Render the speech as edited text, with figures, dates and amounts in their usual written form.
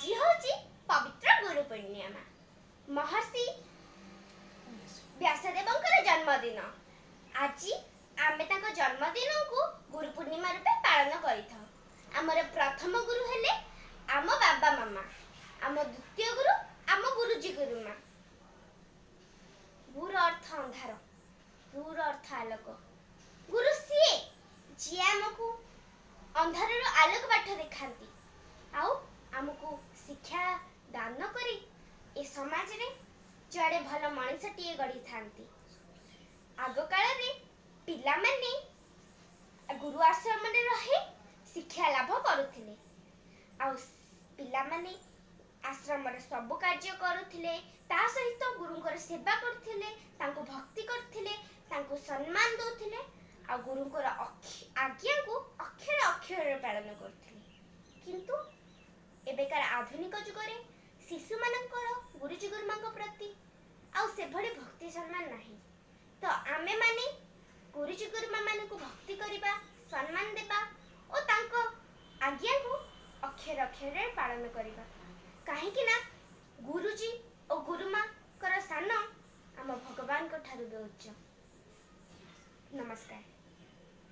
ଆଜି ହେଉଛି ପବିତ୍ର ଗୁରୁ ପୂର୍ଣ୍ଣିମା, ମହର୍ଷି ବ୍ୟାସଦେବଙ୍କର ଜନ୍ମଦିନ। ଆଜି ଆମେ ତାଙ୍କ ଜନ୍ମଦିନକୁ ଗୁରୁ ପୂର୍ଣ୍ଣିମା ରୂପେ ପାଳନ କରିଥାଉ। ଆମର ପ୍ରଥମ ଗୁରୁ ହେଲେ ଆମ ବାବା ମାମା, ଆମ ଦ୍ୱିତୀୟ ଗୁରୁ ଆମ ଗୁରୁଜୀ ଗୁରୁମା। ଗୁର ଅର୍ଥ ଅନ୍ଧାର, ରୁର ଅର୍ଥ ଆଲୋକ। ଗୁରୁ ସିଏ ଯିଏ ଆମକୁ ଅନ୍ଧାରରୁ ଆଲୋକ ବାଟ ଦେଖାନ୍ତି ଆଉ ଆମକୁ ଶିକ୍ଷା ଦାନ କରି ଏ ସମାଜରେ ଜଣେ ଭଲ ମଣିଷଟିଏ ଗଢ଼ିଥାନ୍ତି। ଆଗ କାଳରେ ପିଲାମାନେ ଗୁରୁ ଆଶ୍ରମରେ ରହି ଶିକ୍ଷା ଲାଭ କରୁଥିଲେ ଆଉ ପିଲାମାନେ ଆଶ୍ରମର ସବୁ କାର୍ଯ୍ୟ କରୁଥିଲେ, ତା ସହିତ ଗୁରୁଙ୍କର ସେବା କରୁଥିଲେ, ତାଙ୍କୁ ଭକ୍ତି କରୁଥିଲେ, ତାଙ୍କୁ ସମ୍ମାନ ଦେଉଥିଲେ ଆଉ ଗୁରୁଙ୍କର ଆଜ୍ଞାକୁ ଅକ୍ଷର ଅକ୍ଷରରେ ପାଳନ କରୁଥିଲେ। କିନ୍ତୁ ଏବେକାର ଆଧୁନିକ ଯୁଗରେ ଶିଶୁମାନଙ୍କର ଗୁରୁଜୀ ଗୁରୁମାଙ୍କ ପ୍ରତି ଆଉ ସେଭଳି ଭକ୍ତି ସମ୍ମାନ ନାହିଁ। ତ ଆମେମାନେ ଗୁରୁଜୀ ଗୁରୁମାମାନଙ୍କୁ ଭକ୍ତି କରିବା, ସମ୍ମାନ ଦେବା ଓ ତାଙ୍କ ଆଜ୍ଞାକୁ ଅକ୍ଷର ଅକ୍ଷରରେ ପାଳନ କରିବା, କାହିଁକି ନା ଗୁରୁଜୀ ଓ ଗୁରୁମାଙ୍କର ସ୍ଥାନ ଆମ ଭଗବାନଙ୍କ ଠାରୁ ବି ଉଚ୍ଚ। ନମସ୍କାର।